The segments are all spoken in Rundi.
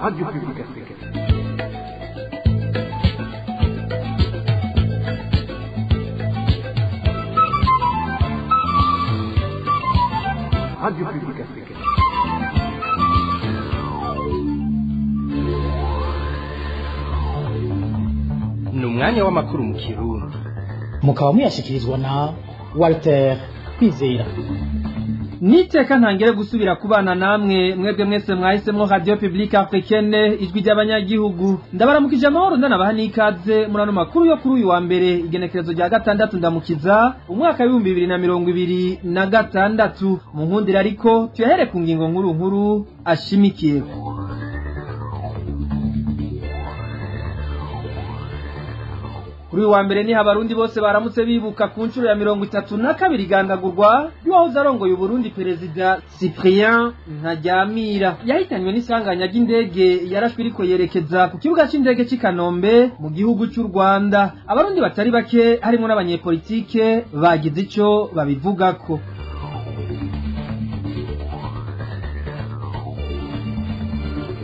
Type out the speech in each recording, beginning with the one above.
Radio Publique Africaine. Radio Publique Africaine. Ni umwanya w'amakuru mu Kirundi. Mukaba muyashyikirizwa na Walter Kwizera. Niteka ntangere gusubira kubana namwe mwebwe mwese mwahisemwo Radio Publique Africaine, ijwi ry'abanyagihugu. Ndabaramukije amahoro, ndanabaha n'ikaze muri ano makuru yo kuri uyu wa mbere, igenekerezo rya 6 Ndamukiza, umwaka w'2026. Mu nkundira ariko tuyahere ku ngingo nkuru nkuru ashimikiye. Kuri uyu wa mbere niho Abarundi bose baramutse bibuka ku nshuro ya 32 igandagurwa y'uwahoze arongoye Uburundi, Perezida Cyprien Ntaryamira, yahitanywe n'isanganya ry'indege yarashwe iriko yerekeza ku kibuga c'indege c'i Kanombe mu gihugu c'u Rwanda. Abarundi batari bake harimwo n'abanyepolitike bagize ico babivugako.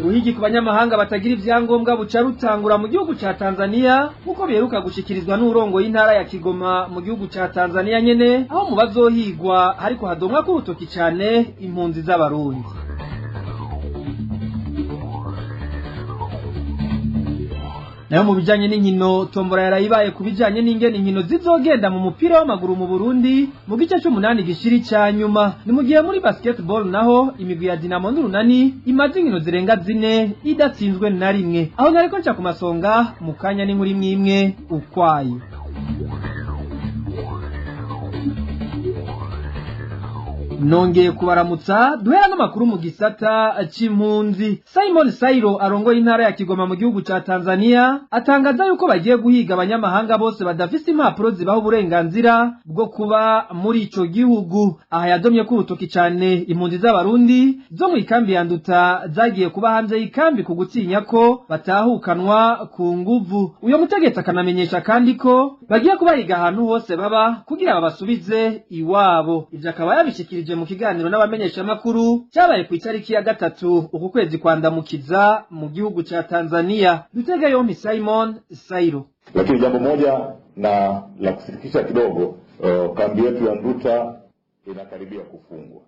Uruhigi ku banyamahanga batagira ivyangombwa buca rutangura mu gihugu ca Tanzania, nkuko biheruka gushikirizwa n'urongo y'intara ya Kigoma mu gihugu ca Tanzania nyene, aho mu bazohigwa hariko hadomwa ku rutoki cane impunzi z'Abarundi. Nayo mu bijanye n'inkino, tombora yarayibaye ku bijanye n'ingene inkino zizogenda mu mupira w'amaguru mu Burundi mu gice c'umunani gishiri ca nyuma. Ni mu gihe muri basketball naho imigwi ya Dinamo n'Urunani imaze inkino zirenga 4 idatsinzwe na rimwe. Aho nariko nca ku masonga mu kanya n'inkuru imwe imwe ukwayo. Nongeye kubaramutsa. Duhera n'amakuru mu gisata c'impunzi. Simon Sairo arongoye intara ya Kigoma mu gihugu ca Tanzania atangaza yuko bagiye guhiga abanyamahanga bose badafise impapuro zibaha uburenganzira bwo kuba muri ico gihugu. Aha yadomye ko urutoki cane impunzi z'Abarundi zo mu ikambi ya Nduta zagiye kuba hanze y'ikambi ku gutinya ko batahukanwa ku nguvu. Uyo mutegetsi akanamenyesha kandi ko bagiye kubahiga ahantu hose baba kugira babasubize iwabo. Ivyo akaba yabishikirije mu kiganiro n'abamenyeshamakuru cyabaye ku itariki ya 3 uku kwezi kwa Ndamukiza mu gihugu ca Tanzania. Dutega yompi Simon Sairo. Lakini jambo moja na la kusikitisha kidogo, kambi yetu ya Nduta inakaribia kufungwa.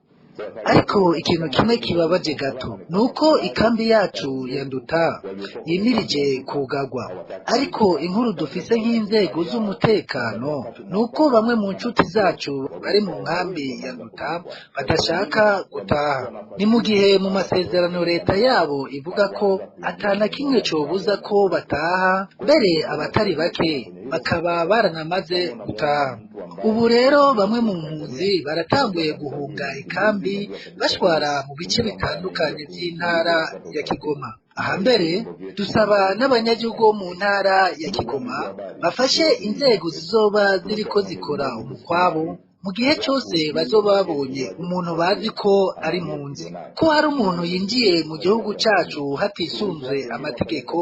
Ariko ikintu kimwe kibabaje gato nuko ikambi yacu ya Nduta yimirije kugagwa. Ariko inkuru dufise nk'inzego z'umutekano nuko bamwe mu nshuti zacu bari mu nkambi ya Nduta badashaka gutaha. Ni mu gihe mu masezerano leta yabo ivuga ko atana kimwe cobuza ko bataha, mbere abatari bake bakaba baranamaze gutaha. Ubu rero bamwe mu mpunzi baratanguye guhunga ikambi bashwara mu bice bitandukanye by'intara ya Kigoma. Aha mbere dusaba n'abanyagihugu bo mu ntara ya Kigoma bafashe inzego zizoba ziriko zikora umukwabo mu gihe cyose bazoba babonye umuntu bazi ko ari impunzi, ko hari umuntu yinjiye mu gihugu cacu hatisunzwe amategeko,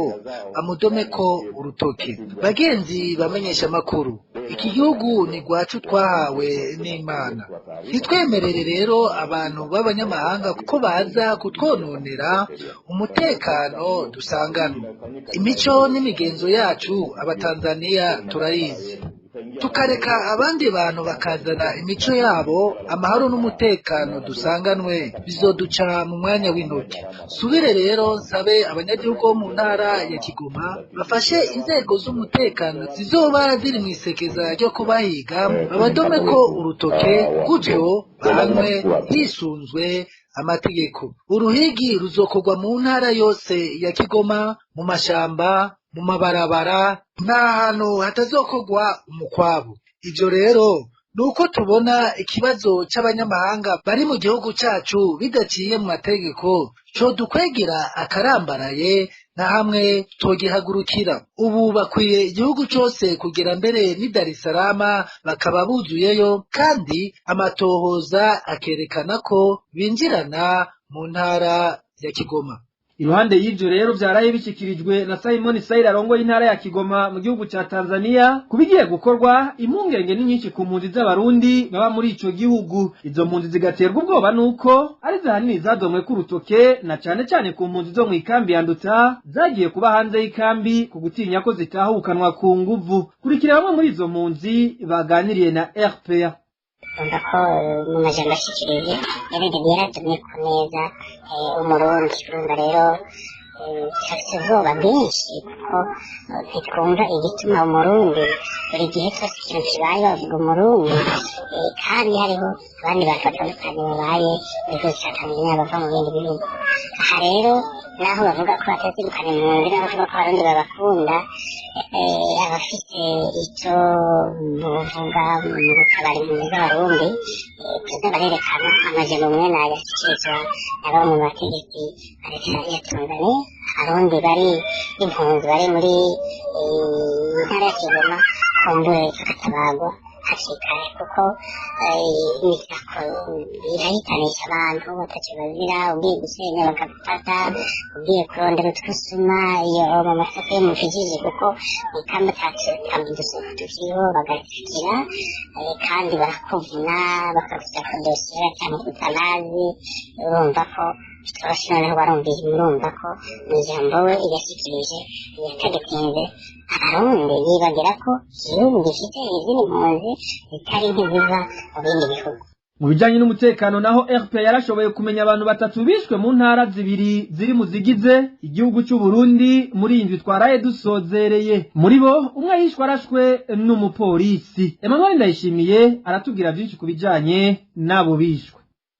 bamudome ko urutoke. Bagenzi bamenyesha amakuru, iki gihugu ni rwacu twahawe n'Imana. Ntitwemerere rero abantu b'abanyamahanga kuko baza kutwononera umutekano dusanganywe. Imico n'imigenzo yacu Abatanzaniya turayizi, tukareka abandi bantu bakazana imico yabo, amahoro n'umutekano dusanganwe bizoduca mu mwanya w'intoki. Subire rero nsabe abanyagihugu bo mu ntara ya Kigoma bafashe inzego z'umutekano zizoba ziri mu isekeza ryo kubahiga, babadome ko urutoke, gutyo bahanwe hisunzwe amategeko. Uruhigi ruzokorwa mu ntara yose ya Kigoma, mu mashamba, mu mabarabara, nta hantu hatazokorwa umukwabo. Ivyo rero nuko tubona ikibazo c'abanyamahanga bari mu gihugu cacu bidaciye mu mategeko codukwegera akarambaraye, na hamwe togihagurukira. Ubu bakwiye igihugu cose kugera mbere n'i Dar es Salaam bakaba buzuyeyo, kandi amatohoza akerekana ko binjirana mu ntara ya Kigoma. Iruhande y'ivyo rero vyaraye bishikirijwe na Simon Saira arongoye intara ya Kigoma mu gihugu ca Tanzania kubigiye gukorwa, impungenge ni nyinshi ku mpunzi z'abarundi baba muri ico gihugu. Izo mpunzi zigaterwa ubwoba nuko ari zahanini zadomwe ku rutoke, na cane cane ku mpunzi zo mw'ikambi ya Nduta zagiye kuba hanze y'ikambi ku gutinya ko zitahukanwa ku nguvu. Kurikira bamwe muri izo mpunzi baganiriye na RPA. Urumva ko mu majambo ashikirije yaratumye ku neza umurundi. Urumva rero turafise ubwoba bwinshi kuko ntitwumva igituma umurundi buri gihe cyose ikintu kibaye bavuga umurundi, kandi hariho abandi bantu batandukanye babaye mu gihugu cya Tanzania bava mu bindi bihugu. Aha rero naho bavuga ko batazirukana impunzi, naho bavuga ko abarundi babakunda, abafise icyo buvuga mu gutabara impunzi z'abarundi kuza barerekana amajambo mwe nayashyikirizwa na bamwe mu bategetsi ba leta ya Tanzania. Abarundi bari impunzi bari muri intara ya Kigoma kumbure bagatabagwa hakiri kare, kuko imisako irahitanisha abantu batacyo bazira. Ugiye gusenya bakagufata, ugiye kurondera utwusuma iyo mu masoko yo mu kijiji, kuko mw'ikambi atadusoko tukiriho, bagatikira kandi barakuvuna bakagushyira ku dosiye cyane utanazi. Urumva ko bitoroshe. Noneho barumviye, murumva ko mu ijambo we yashyikirije yatagetinze abarundi, yibagira ko igihugu gifite izindi mpunzi zitari nk'iziva mu bindi bihugu. Mu bijanye n'umutekano naho, RP yarashoboye kumenya abantu batatu bishwe mu ntara zibiri ziri mu zigize igihugu cy'u Burundi muri iyi ndwi twaraye dusozereye. Muri bo umwe yishwe arashwe n'umupolisi. Emmanuel Ndayishimiye aratubwira byinshi ku bijanye n'abo bishwe.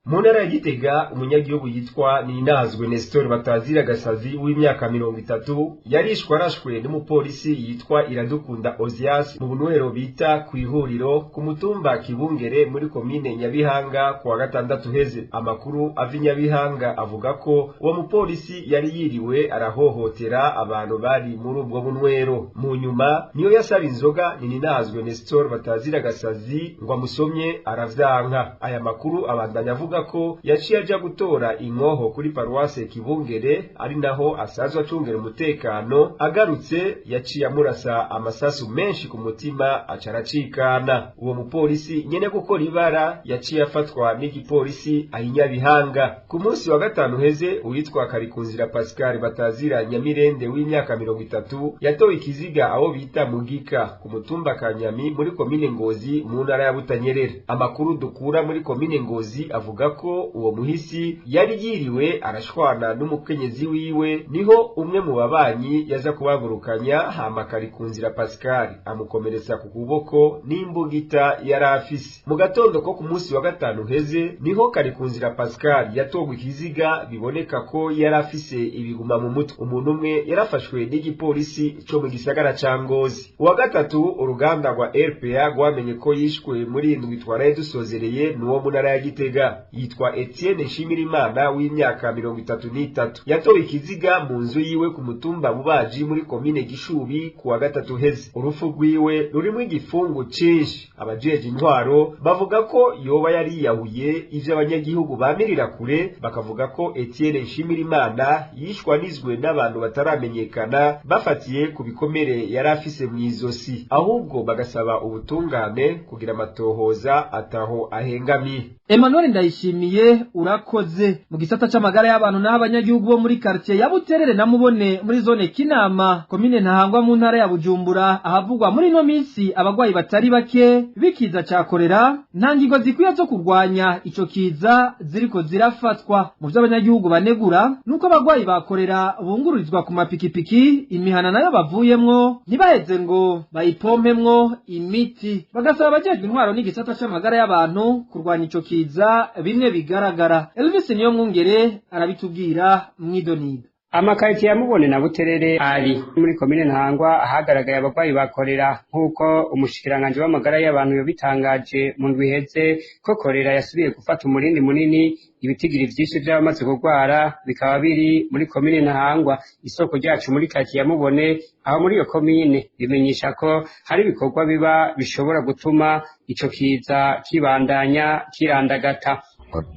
Mu ntara ya Gitega, umunyagihugu yitwa Ninazwe Nestor batazira Gasazi w'imyaka 30 yarishwe arashwe n'umupolisi yitwa Iradukunda Ozias mu bunywero bita ku ihuriro ku mutumba Kibungere muri komine Nyabihanga kuwa gatandatu heze. Amakuru ava i Nyabihanga avuga ko uwo mupolisi yari yiriwe arahohotera abantu bari muri ubwo bunywero. Mu nyuma niyo yasaba inzoga Ninazwe Nestor batazira Gasazi ngo amusomye, aravyanka. Aya makuru abandanya avuga ko yaciye aja gutora inkoho kuri paruwase Kibungere, ari naho asanzwe acungera umutekano. Agarutse yaciye amurasa amasasu menshi ku mutima, aca aracikana. Uwo mupolisi nyene gukora ibara yaciye afatwa n'igipolisi ahinyabihanga. Ku munsi wa gatanu heze, uwitwa Karikunzira Pascal batazira Nyamirende w'imyaka 30 yatowe ikiziga aho bita Mugika ku mutumba Kanyami muri komine Ngozi mu ntara ya Butanyerera. Amakuru dukura muri komine Ngozi avuga ko uwo muhisi yari yiriwe arashwana n'umukenyezi wiwe, niho umwe mu babanyi yaza kubagurukanya, hama Karikunzira Pascal amukomeretsa ku kuboko n'imbugita yari afise. Mu gatondo ko ku munsi wa gatanu heze niho Karikunzira Pascal yatogwa ikiziga, biboneka ko yari afise ibiguma mu mutwe. Umuntu umwe yarafashwe n'igipolisi co mu gisagara ca Ngozi. Uwa gatatu uruganda rwa RPA rwamenye ko yishwe muri indwi twaraye dusozereye n'uwo mu ntara ya Gitega, yitwa Etienne Nshimirimana w'imyaka 33, yatowe ikiziga mu nzu yiwe ku mutumba Bubaji muri komine Gishubi kuwa gatatu heze. Urupfu rwiwe rurimo igifungu cinshi. Abajeje intwaro bavuga ko yoba yari yiyahuye, ivyo abanyagihugu bamirira kure bakavuga ko Etienne Nshimirimana yishwanizwe n'abantu bataramenyekana bafatiye ku bikomere yari afise mw'izosi, ahubwo bagasaba ubutungane kugira amatohoza ataho ahengamiye. Emmanuel Ndayishimiye, urakoze. Mu gisata c'amagara y'abantu naho, abanyagihugu bo muri quartier ya Buterere na Mubone muri zone Kinama, komine Ntahangwa mu ntara ya Bujumbura, ahavugwa muri ino minsi abagwayi batari bake bikiza ca korera, nta ngingo zikwiye zo kurwanya ico kiza ziriko zirafatwa. Mu vyo abanyagihugu banegura nuko abagwayi ba korera bungururizwa ku mapikipiki, imihana nayo bavuyemwo ntibaheze ngo bayipompemwo imiti, bagasaba abajejwe intwaro n'igisata c'amagara y'abantu kurwanya ico kiza bimwe bigaragara. Elvis niyo mwungere arabitubwira mwidonido. Amakaritiye ya Mubone na Buterere ari muri komine Ntahangwa ahagaragaye abagwayi ba korera, nk'uko umushikiranganji w'amagara y'abantu yabitangaje mu ndwi iheze ko korera yasubiye gufata umurindi munini. Ibitigiri vyinshi vy'abamaze kurwara bikaba biri muri komine Ntahangwa. Isoko ryacu muri karitiye ya Mubone aho muri iyo komine bimenyesha ko hari ibikorwa biba bishobora gutuma ico kiza kibandanya kirandagata.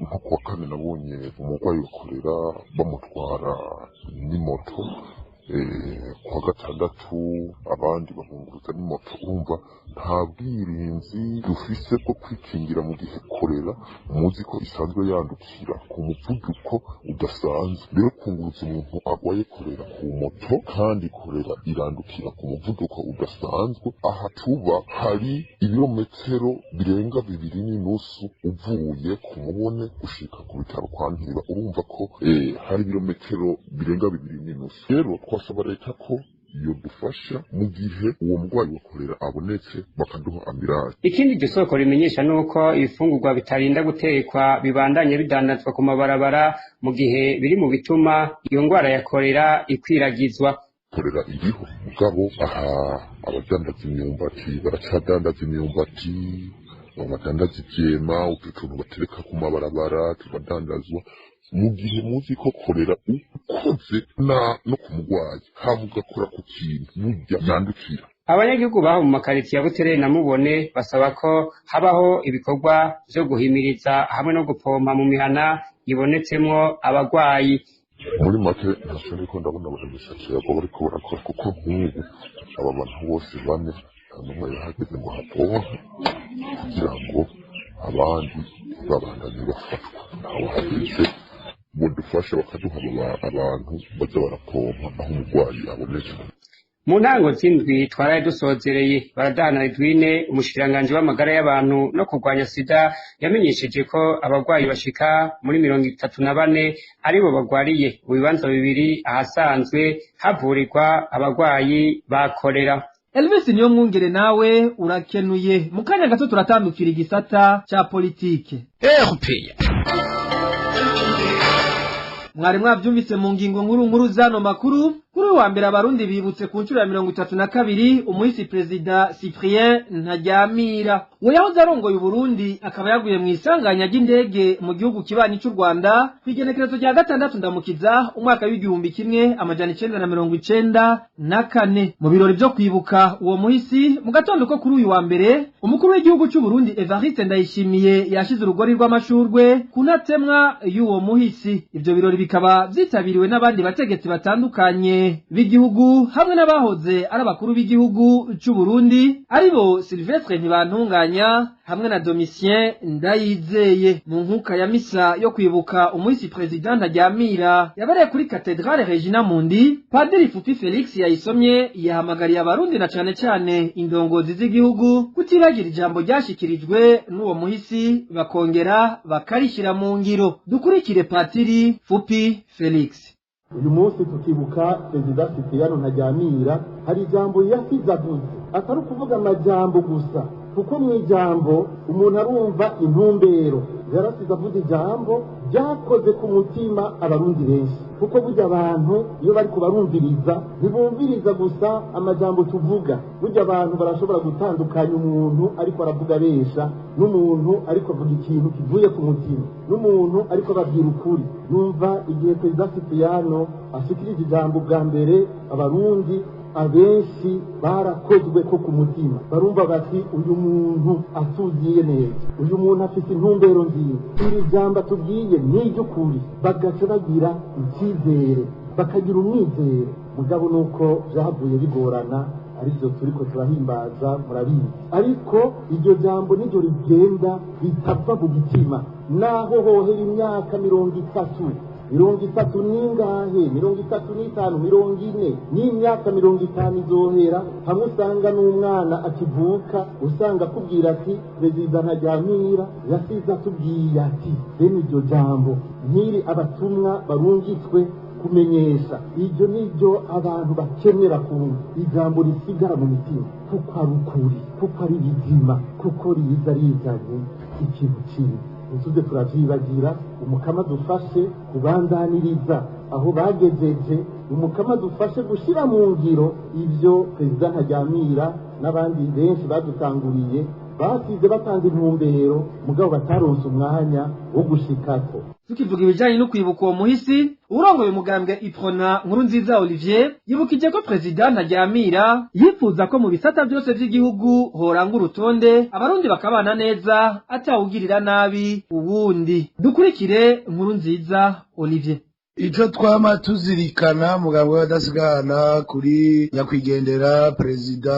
Nko kuwa kane nabonye umurwayi wa korera bamutwara n'imoto, kuwa gatandatu abandi bahunguruza n'imoto. Urumva nta bwirinzi dufise bwo kwikingira mu gihe korera muzi ko isanzwe yandukira ku muvuduko udasanzwe. Rero kunguruza umuntu arwaye korera ku moto, kandi korera irandukira ku muvuduko udasanzwe, aha tuba hari ibirometero birenga 2.5 uvuye ku Mubone gushika ku bitaro kwa Ntiba. Urumva ko hari ibirometero birenga 2.5. Rero twasaba leta ko yodufasha mu gihe uwo murwayi wa korera abonetse, bakaduha ambulance. Ikindi iryo soko rimenyesha nuko ibifungurwa bitarinda gutekwa bibandanye bidandazwa ku mabarabara, mu gihe biri mu bituma iyo ngwara ya korera ikwiragizwa. Korera iriho, mugabo aha abadandaza imyumbati baracadandaza imyumbati, abadandaza ivyema, utu tuntu batereka ku mabarabara tubadandazwa, mu gihe muzi ko korera ukoze na no ku murwayi hama ugakora ku kintu burya yandukira. Abanyagihugu baho mu makaritsiye ya Buterere na Mubone basaba ko habaho ibikorwa vyo guhimiriza hamwe no gupompa mu mihana ibonetsemwo abagwayi. Muri make ntacyo ndiko ndabona abanyamishakiyago bariko barakora, kuko nk'ubu aba bantu bose bane nta n'umwe yahageze ngo hapompe kugira ngo abandi babandanye bafatwa. Ntawahageze bodufasha bakaduha abantu baza barapompa aho umurwayi abonetse. Mu ntango z'indwi twaraye dusozereye, Baradahana Edwine, umushikiranganji w'amagara y'abantu no kurwanya sida, yamenyesheje ko abagwayi bashika muri 34 aribo bagwariye mu bibanza bibiri ahasanzwe havurirwa abagwayi ba korera. Elvis niyo mwungere nawe urakenuye. Mu kanya gato turatandukira igisata ca politike. Mwari mwavyumvise mu ngingo nkuru nkuru zano makuru. Kuri uyu wa mbere abarundi bibutse ku nshuro ya 32 umuhisi Perezida Cyprien Ntaryamira. Uwo yahoze arongoye Uburundi akaba yaguye mu isanganya ry'indege mu gihugu kibanyi c'u Rwanda kw'igenekerezo rya 6 Ndamukiza umwaka w'1994. Mu birori vyo kwibuka uwo muhisi mu gatondo ko kuri uyu wa mbere, umukuru w'igihugu c'u Burundi Evariste Ndayishimiye yashize urugori rw'amashurwe ku ntatemwa y'uwo muhisi. Ivyo birori bikaba vyitabiriwe n'abandi bategetsi batandukanye b'igihugu hamwe n'abahoze ari abakuru b'igihugu c'u Burundi, aribo Sylvestre Ntibantunganya hamwe na Domitien Ndayizeye. Mu nkuka ya misa yo kwibuka umuhisi President Ntaryamira yabereye kuri Cathedrale Regina Mundi, Padiri Fupi Felix yayisomye yahamagariye abarundi na cane cane indongozi z'igihugu kutibagira ijambo ryashikirijwe n'uwo muhisi, bakongera bakarishira mu ngiro. Dukurikire Padiri Fupi Felix. Uyu munsi tukibuka Perezida Cyprien Ntaryamira, hari ijambo yasize avuze, atari ukuvuga amajambo gusa, kuko mu ijambo umuntu arumva intumbero. Yarasize avuze ijambo ryakoze ku mutima abarundi benshi, kuko burya abantu iyo bariko barumviriza ntibumviriza gusa amajambo tuvuga. Burya abantu barashobora gutandukanya umuntu ariko aravuga abesha n'umuntu ariko avuga ikintu kivuye ku mutima n'umuntu ariko ababwira ukuri. Numva igihe Perezida Cyprien ashikirije ijambo bwa mbere, abarundi abenshi barakozwe ko ku mutima, barumva bati uyu muntu atuziye neza, uyu muntu afite intumbero nziza, iri jambo atubwiye ni iry'ukuri, bagaca bagira icyizere, bakagira umwizero. Mugabo nuko vyahavuye bigorana, arivyo turiko turahimbaza murabizi, ariko iryo jambo niryo rigenda ritava mu gitima, naho hohera imyaka 30, 30 n'ingahe, 35, 40 n'imyaka 50 izohera, hamwe usanga n'umwana akivuka usanga akubwira ati Perezida Ntaryamira yasize atubwiye ati bene iryo jambo nk'iri abatumwa barungitswe kumenyesha, iryo niryo abantu bakenera kumva, ijambo risigara mu mitima kuko ari ukuri, kuko ari bizima, kuko riza rizanye ikintu cyiza. Ntituze turavyibagira. Umukama dufashe kubandaniriza aho bagejeje, umukama dufashe gushira mu ngiro ivyo Perezida Ntaryamira n'abandi benshi badutanguriye Basize batanze intumbero, mugabo bataronse umwanya wo gushikako. Tukivuga ibijanye no kwibuka uwo muhisi, urongoye umugambwe Uprona, Nkurunziza Olivier, yibukije ko Perezida Ntaryamira yifuza ko mu bisata byose vy'igihugu horanga urutonde, Abarundi bakabana neza atawugirira nabi uwundi. Dukurikire Nkurunziza Olivier. Ico twama tuzirikana, mugambwe w'Abadasigana, kuri nyakwigendera Perezida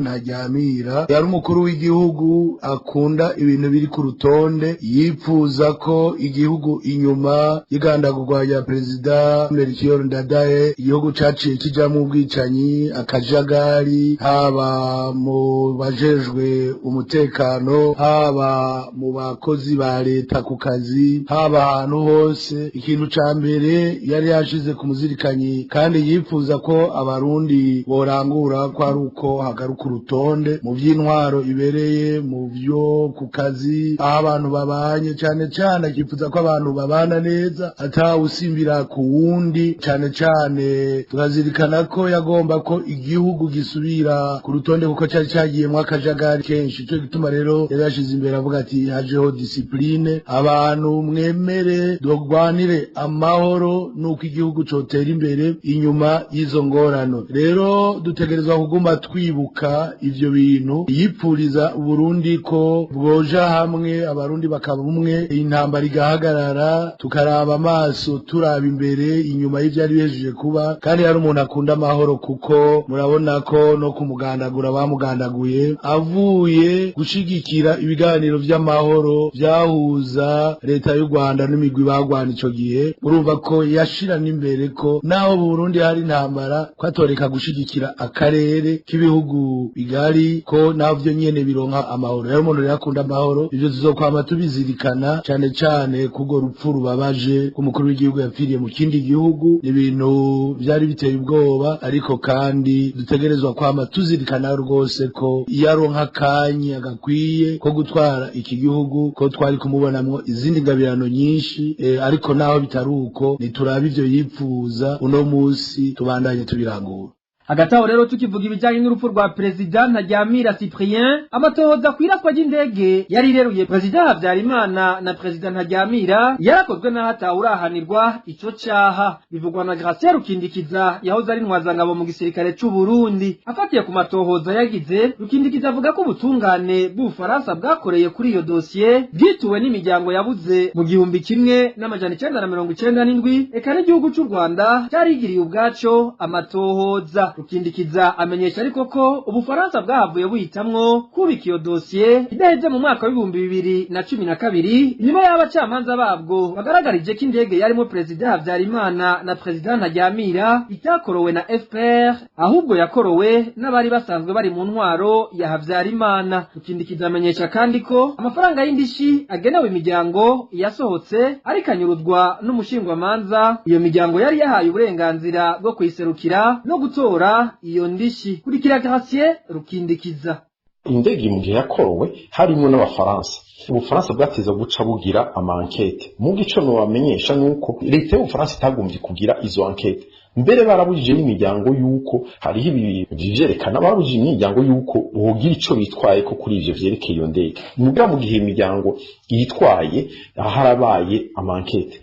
Ntaryamira, yari umukuru w'igihugu akunda ibintu biri ku rutonde. Yipfuza ko igihugu, inyuma y'igandagurwa rya Perezida Melchior Ndadaye, igihugu caciye kijamwo ubwicanyi, akajagari, haba mu bajejwe umutekano, haba mu bakozi ba leta ku kazi, haba ahantu hose. Ikintu ca mbere yari yashize ku muzirikanyi kandi yifuza ko Abarundi borangura ko ari uko hagaruka urutonde mu by'intwaro ibereye, mu byo ku kazi, aho abantu babanye. Cyane cyane akifuza ko abantu babana neza atawusimbira ku wundi. Cyane cyane turazirikana ko yagomba ko igihugu gisubira ku rutonde, kuko cyari cyagiyemo akajagari kenshi. Icyo gituma rero yari yashize imbere avuga ati: "Hajeho discipline, abantu mwemere dogwanire amahoro nuko igihugu cotera imbere inyuma y'izo ngorano." Rero dutegerezwa kuguma twibuka ivyo bintu yipfuriza Burundi, ko bwoja hamwe, Abarundi bakaba umwe, intambara igahagarara, tukaraba amaso turaba imbere inyuma y'ivyari bihejeje kuba. Kandi yari umuntu akunda amahoro, kuko murabona ko no kumugandagura bamugandaguye avuye gushigikira ibiganiro vy'amahoro vyahuza leta y'u Rwanda n'imigwi bagwana ico gihe. Urumva ko yashira n'imbere ko naho mu Burundi hari intambara, ko atoreka gushigikira akarere k'ibihugu bigari, ko navyo nyene bironka amahoro. Rero umuntu rero akunda amahoro, ivyo tuzokwama tubizirikana, cane cane kugo rupfu rubabaje k'umukuru w'igihugu yapfiriye mu kindi gihugu. Ni ibintu vyari biteye ubwoba, ariko kandi dutegerezwa kwama tuzirikana rwose ko iyo aronka akanya gakwiye ko gutwara iki gihugu, ko twari kumubonamwo izindi ngabirano nyinshi. Ariko naho bitari uko, niturabe ivyo yipfuza uno musi, tubandanye tubirangura. Hagati aho rero, tukivuga ibijyanye n'urupfu rwa Perezida Ntaryamira Cyprien, amatohoza kwiraswa ry'indege yari ireruye Perezida Habyarimana na Perezida Ntaryamira yarakozwe n'aho atawurahanirwa ico caha. Bivugwa na Gratien Rukindikiza, yahoze ari ntwazangabo mu gisirikare c'u Burundi. Afatiye ku matohoza yagize, Rukindikiza avuga ko ubutungane bw'Ubufaransa bwakoreye kuri iyo dosiye, bwituwe n'imiryango yabuze mu 1997, eka n'igihugu c'u Rwanda cyarigiriye ubwaco amatohoza. Rukindikiza amenyesha ariko ko Ubufaransa bwahavuye buhitamwo kubika iyo dosiye idaheze mu mwaka w'2012, inyuma y'abacamanza babwo bagaragarije ko indege yarimo Perezida Habyarimana na Perezida Ntaryamira itakorowe na FPR, ahubwo yakorowe n'abari basanzwe bari mu ntwaro ya Habyarimana. Rukindikiza amenyesha kandi ko amafaranga y'indishi agenewe imiryango yasohotse ariko anyuruzwa n'umushingwamanza iyo miryango yari yahaye uburenganzira bwo kuyiserukira no gutora iyo ndishi. Kurikira Gratien Rukindikiza. Indege mu gihe yakorowe harimo n'Abafaransa, Ubufaransa bwateza guca bugira ama enquêtes. Mu gico nobamenyesha nuko leta y'Ubufaransa itagombye kugira izo enquêtes. Mbere barabujije n'imiryango yuko hariho ibi vyerekana, barabujije imiryango yuko bogira ico bitwaye ko kuri ivyo vyerekeye iyo ndege. Muga mu gihe imiryango yitwaye, harabaye ama enquêtes.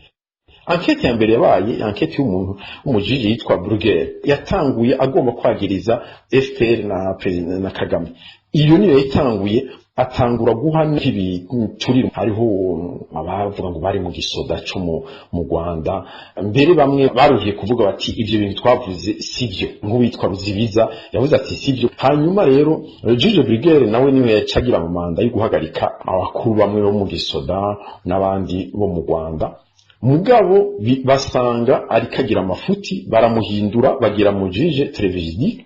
Enquête ya mbere yabaye enquête y'umuntu w'umujiji yitwa Bruguière, yatanguye agomba kwagiriza FPR na President na Kagame. Iyo niyo yatanguye, atangura guha ibituriro. Hariho abavuga ngo bari mu gisoda co mu Rwanda. Mbere bamwe baruhiye kuvuga bati ivyo bintu twavuze sivyo, nk'uwitwa Ruzibiza yavuze ati sivyo. Hanyuma rero juge Bruguière nawe niwe yacagira mu manda yo guhagarika abakuru bamwe bo mu gisoda n'abandi bo mu Rwanda. Mugabo basanga ariko agira amafuti, baramuhindura bagira mu juge Trévidic.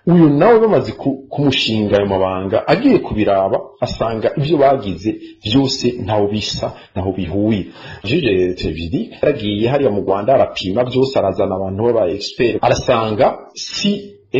Uyu nawe bamaze kumushinga ayo mabanga, agiye kubiraba asanga ibyo bagize byose ntaho bisa, ntaho bihuye. Juge Trévidic yaragiye hariya mu Rwanda, arapima byose, arazana abantu b'aba expert, arasanga si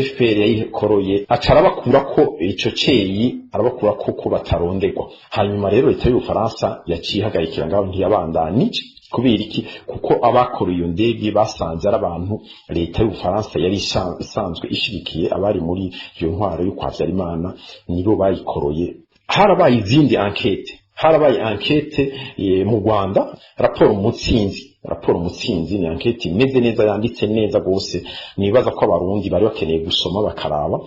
FPR yayikoroye, aca arabakura ko ico ceyi, arabakura ko ko batarondegwa. Hanyuma rero leta y'Ubufaransa yaciye ihagarikira ngaho, ntiyabandanije. Kubera iki? Kuko abakora iyo ndege basanze ari abantu leta y'Ubufaransa yari isanzwe ishigikiye, abari muri iyo ntwaro yo kwa Habyarimana nibo bayikoroye. Harabaye izindi enquête, harabaye enquête mu Rwanda, raporo Mutsinzi. Raporo Mutsinzi ni enquête imeze neza, yanditse neza gose, nibaza ko abarundi bari bakeneye gusoma bakaraba.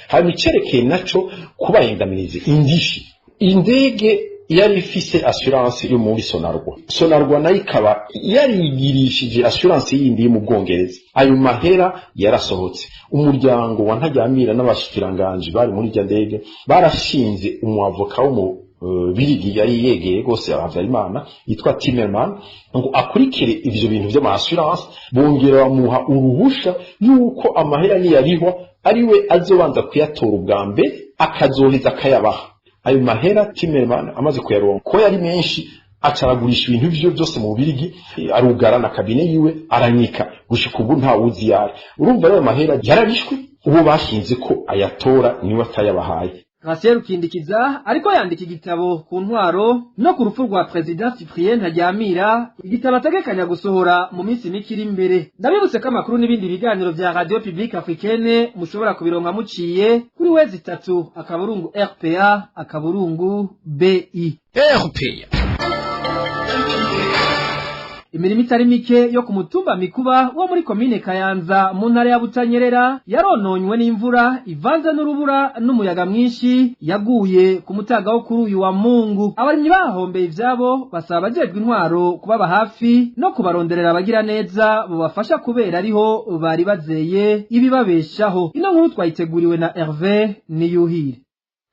Hanyuma icerekeye naco kubayendamiriza indishi, indege yari ifise assurance yo muri Sonarwa, Sonarwa nayo ikaba yarigirishije assurance yindi yo mu Bwongereza. Ayo mahera yarasohotse. Umuryango wa Ntaryamira n'abashikiranganji bari muri irya ndege barashinze umwavoka wo mu Birigi yari yegeye rwose Habyarimana yitwa Timmerman ngo akurikire ivyo bintu vy'ama assurance, bongera bamuha uruhusha yuko amahera niyarihwa ariwe azobanza kuyatora ubwa mbere, akazoheza akayabaha. Ayo mahera Timmerman amaze kuyaronka, ko yari menshi, acaragurisha ibintu vyo byose mu Bubirigi, arugara na cabinet yiwe, aranyika, gushika ubu nta wuzi yari. Urumva rero amahera yararishwe, uwo bashinze ko ayatora niwe atayabahaye. Gratien Rukindikiza ariko yandika igitabo ku ntwaro no ku rupfu rwa President Cyprien Ntaryamira, igitabo ategekanya gusohora mu minsi mike iri imbere. Ndabibutse ko amakuru n'ibindi biganiro vya Radio Publique Africaine mushobora kubironka muciye kuri w3.rpa.bi. RPA. Imirimo itari mike yo ku mutumba Mikuba wo muri komine Kayanza mu ntara ya Butanyerera yarononywe n'imvura ivanze n'urubura n'umuyaga mwinshi yaguye ku mutaga wo kuri uyu wa Mungu. Abarimyi bahombeye ivyabo basaba abajejwe intwaro kubaba hafi no kubaronderera abagira neza bobafasha, kubera ariho bari bazeye ibibabeshaho. Ino nkuru twayiteguriwe na Hervé Niyuhire.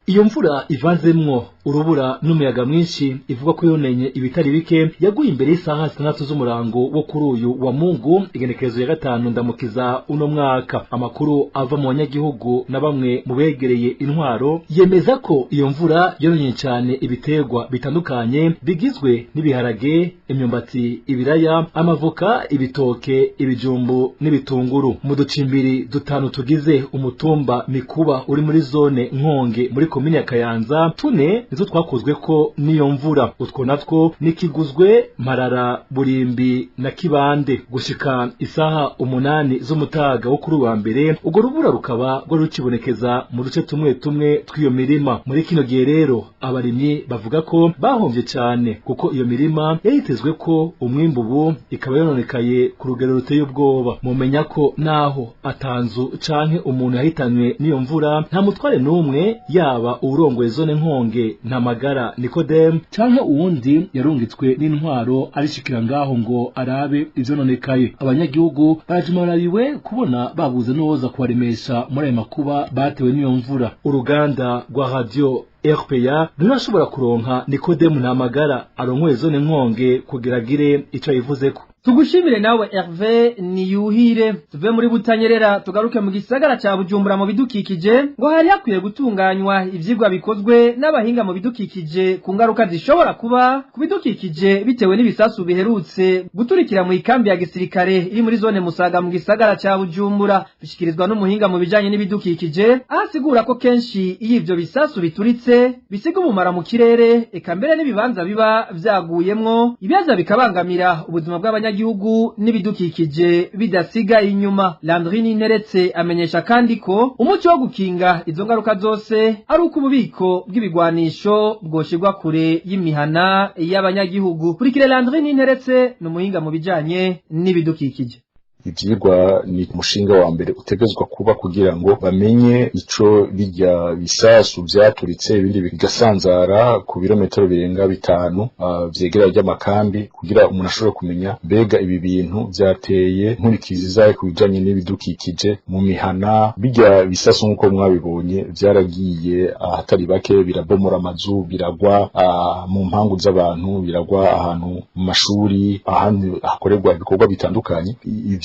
Iyo mvura ivanzemwo urubura n'umuyaga mwinshi ivugwa ko yonenye ibitari bike yaguye imbere y'isaha 6 z'umurango wo kuri uyu wa Mungu, igenekerezo ya 5 Ndamukiza uno mwaka. Amakuru ava mu banyagihugu na bamwe mu begereye intwaro yemeza ko iyo mvura yonenye cyane ibiterwa bitandukanye bigizwe n'ibiharage, imyumbati, ibiraya, amavoka, ibitoke, ibijumbu n'ibitunguru. Mu ducimbiri dutanu tugize umutumba Mikuba uri muri zone Nkonge muri komine ya Kayanza, tune nizo twakozwe ko niyo mvura. Utwo natwo nikiguzwe, Marara, Burimbi na Kibande. Gushika isaha 8 z'umutaga wo kuri wa mbere, ubwo rubura rukaba rwari rukibonekeza mu duce tumwe tumwe tw'iyo mirima. Muri kino gihe rero abarimyi bavuga ko bahombye cyane, kuko iyo mirima yaritezwe ko umwimbu ubu ikaba yononekaye ku rugero ruteye ubwoba. Mumenya ko naho atanzu canke umuntu yahitanywe n'iyo mvura, nta mutware n'umwe, yaba uwurongoye zone Nkonge Ntamagara Nikodemu canke uwundi yarungitswe n'intwaro, arishikira ngaho ngo arabe ivyononekaye. Abanyagihugu barajumarariwe kubona babuze n'uwoza kubaremesha muri ayo makuba batewe n'iyo mvura. Uruganda rwa Radio RPA rurashobora kuronka Nikodemu Ntamagara arongoye zone Nkonge kugira agire ico yivuzeko. Tugushimire nawe Hervé Niyuhire. Tuve muri Butanyerera tugaruke mu gisagara ca Bujumbura mu bidukikije. Ngo hari hakwiye gutunganywa ivyigwa bikozwe n'abahinga mu bidukikije ku ngaruka zishobora kuba ku bidukikije bitewe n'ibisasu biherutse guturikira mu ikambi ya gisirikare iri muri zone Musaga mu gisagara ca Bujumbura. Bishikirizwa n'umuhinga mu bijanye n'ibidukikije, aho asigura ko kenshi iyo ivyo bisasu bituritse bisiga ubumara mu kirere, eka mbere n'ibibanza biba vyaguyemwo, ibibaza bikabangamira ubuzima bw'abanyagihugu n'ibidukikije bidasiga inyuma. Landry Ninteretse amenyesha kandi ko umuco wo gukinga izo ngaruka zose ari uko ububiko bw'ibigwanisho bwoshirwa kure y'imihana y'abanyagihugu. Kurikire Landry Ninteretse, ni umuhinga mu bijanye n'ibidukikije. Ivyigwa ni umushinga wa mbere utegezwa kuba kugira ngo bamenye ico bijya bisasu vyaturitse, ibindi bigasanzara ku birometero birenga 5 vyegera ry'amakambi, kugira umuntu ashobore kumenya mbega ibi bintu vyateye nkurikizi zayo ku bijanye n'ibidukikije mu mihana. Bijya bisasu nk'uko mwabibonye vyaragiye ahatari bake, birabomora amazu, biragwa mu mpangu z'abantu, biragwa ahantu mu mashuri, ahandi hakorerwa ibikorwa bitandukanye.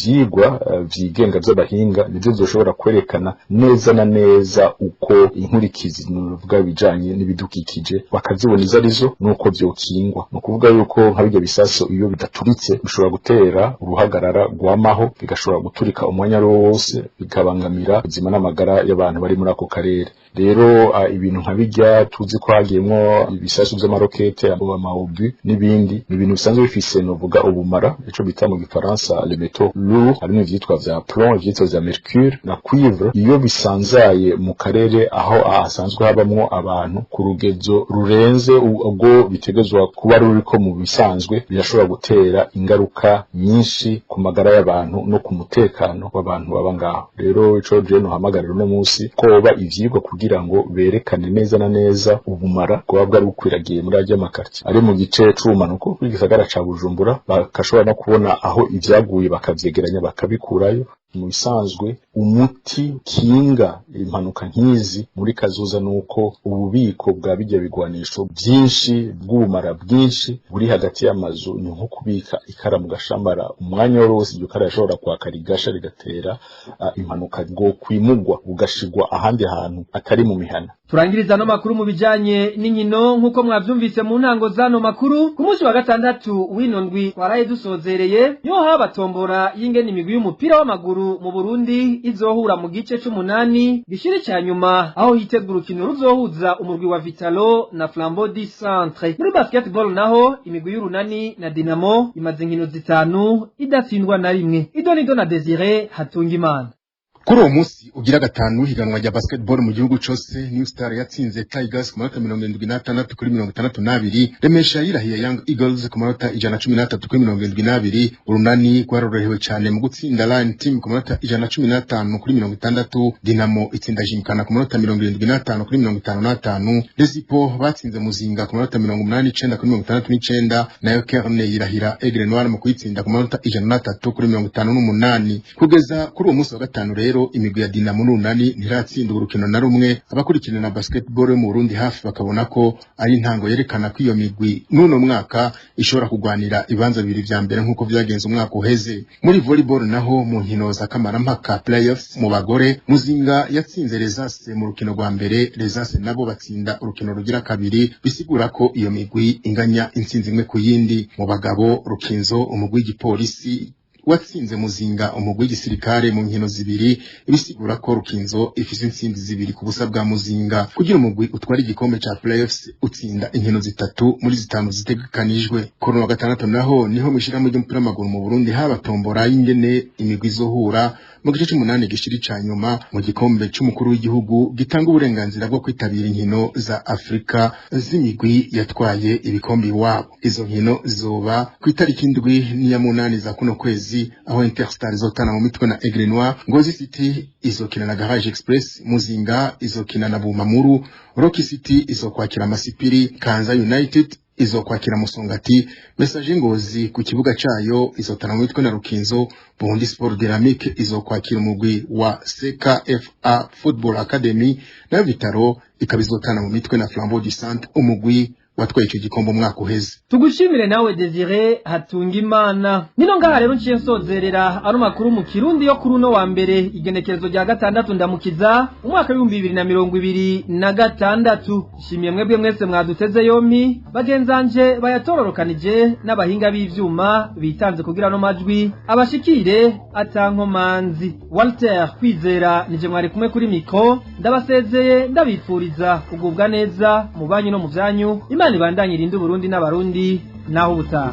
Ivyigwa vyigenga vy'abahinga nivyo vyoshobora kwerekana neza na neza uko inkurikizi nuvuga bijanye n'ibidukikije bakazibona izo arizo nuko vyokingwa. Ni ukuvuga yuko nka birya bisaso iyo bidaturitse bishobora gutera uruhagarara rwamaho, bigashobora guturika umwanya wose, bikabangamira ubuzima n'amagara y'abantu bari muri ako karere. Rero ibintu nka bijya tuzi ko hagiyemwo ibisasu vy'amarokete, amaobu n'ibindi, ni ibintu bisanzwe bifise novuga ubumara, ico bita mu gifaransa les métaux. lourd, harimo ivyitwa vya plomb, ivyitwa vya mercure na cuivre. Iyo bisanzaye mu karere aho hasanzwe habamwo abantu ku rugezo rurenze ubwo bitegezwa kuba ruriko mu bisanzwe, birashobora gutera ingaruka nyinshi ku magara y'abantu no ku mutekano w'abantu baba ngaho. Rero ico je nohamagarira uno munsi ko boba ivyigwa kugira ngo berekane neza na neza ubumara bwoba bwari bukwiragiye muri arya makartie ari mu gice c'ubumanuko bw'igisagara ca Bujumbura, bakashobora no kubona aho ivyaguye bakavyegeranya bakabikurayo. Mu bisanzwe umuti kinga impanuka nk'izi muri kazoza nuko ububiko bwa bijya bigwanisho byinshi bw'ubumara bwinshi buri hagati y'amazu ni nko kubika ikara mu gashambara umwanya wose, iryo kara rishobora kwaka rigasha rigatera impanuka, bwo kwimugwa bugashigwa ahandi hantu atari mu mihana. Turangiriza no makuru mu bijanye n'inkino. Nk'uko mwavyumvise mu ntango zano makuru, ku munsi wa gatandatu w'ino ndwi waraye dusozereye niho haba tombora y'ingene imigwi y'umupira w'amaguru mu Burundi izohura mu gice c'umunani gishiri ca nyuma, aho hitegura urukino ruzohuza umurwi wa Vitalo na Flambeau du Centre. Muri basketball naho, imigwi y'Urunani na Dinamo imaze inkino 5 idatsindwa na rimwe. Idonido na Desire Hatungimana. Kuri uwo munsi ugira gatanu higanwa rya basketball mu gihugu cose, New Star yatsinze Tigers ku manota 76 kuri 62, Remesha yirahiye Young Eagles ku manota 113 kuri 72, Urunani rwarorohewe cyane mu gutsinda Lion Team ku manota 115 kuri 60, Dinamo itsinda Jimkana ku manota 75 kuri 55, Lezipo batsinze Muzinga ku manota 89 kuri 69, nayo Kerne yirahira Aigle Noir mu kuyitsinda ku manota 103 kuri 58. Kugeza kuri uwo munsi wa gatanu rero, imigwi ya Dinamo n'Urunani ntiratsinda urukino na rumwe. Abakurikirana basketball yo mu Burundi hafi bakabona ko ari intango yerekana ko iyo migwi n'uno mwaka ishobora kugwanira ibibanza bibiri vya mbere nk'uko vyagenze umwaka uheze. Muri volleyball naho, mu nkino za kamarampaka playoffs mu bagore, Muzinga yatsinze Rezase mu rukino rwa mbere, Rezase nabo batsinda urukino rugira kabiri, bisigura ko iyo migwi inganya intsinzi imwe ku yindi. Mu bagabo, Rukinzo umugwi w'igipolisi watsinze Muzinga umugwi w'igisirikare mu nkino 2, bisigura ko Rukinzo ifise intsinzi 2 ku busa bwa Muzinga. Kugira umugwi utwara igikombe ca playoffs utsinda inkino 3 muri 5 zitegekanijwe. Kuri wa gatandatu naho niho mwishirahamwe ry'umupira w'amaguru mu Burundi haba tombora y'ingene imigwi izohura mu gice c'umunani gishiri ca nyuma mu gikombe c'umukuru w'igihugu gitanga uburenganzira bwo kwitabira inkino za Afrika z'imigwi yatwaye ibikombe iwabo. Izo nkino zizoba ku itariki 7 n'iya 8 za kuno kwezi, aho Interstar izotana mu mitwe na Aigle Noir, Ngozi City izokina na Garage Express, Muzinga izokina na Bumamuru, Rocky City izokwakira Masipiri, Kanza United izokwakira Musongati, Message Ngozi ku kibuga cayo izotana mu mitwe na Rukinzo, Burundi Sport Dynamique izokwakira umugwi wa CKFA Football Academy, nayo Vitaro ikaba izotana mu mitwe na Flambeau du Centre, umugwi watwaye ico gikombe umwaka uheze. Tugushimire nawe Desire Hatungimana. Nino ngaha rero nciye nsozerera ano makuru mu Kirundi yo kuri uno wa mbere, igenekerezo rya 6 ndamukiza umwaka 2026. Shimiye mwebwe mwese mwaduteze yompi, bagenzanje bayatororokanije n'abahinga b'ivyuma bitanze kugira no majwi abashikire atankomanzi. Walter Kwizera nije mwari kumwe kuri mikro, ndabasezeye ndabifuriza kugubwa neza mu banyu no mu vyanyu. Imana ibandanye irinde Burundi n'abarundi naho ubutaha.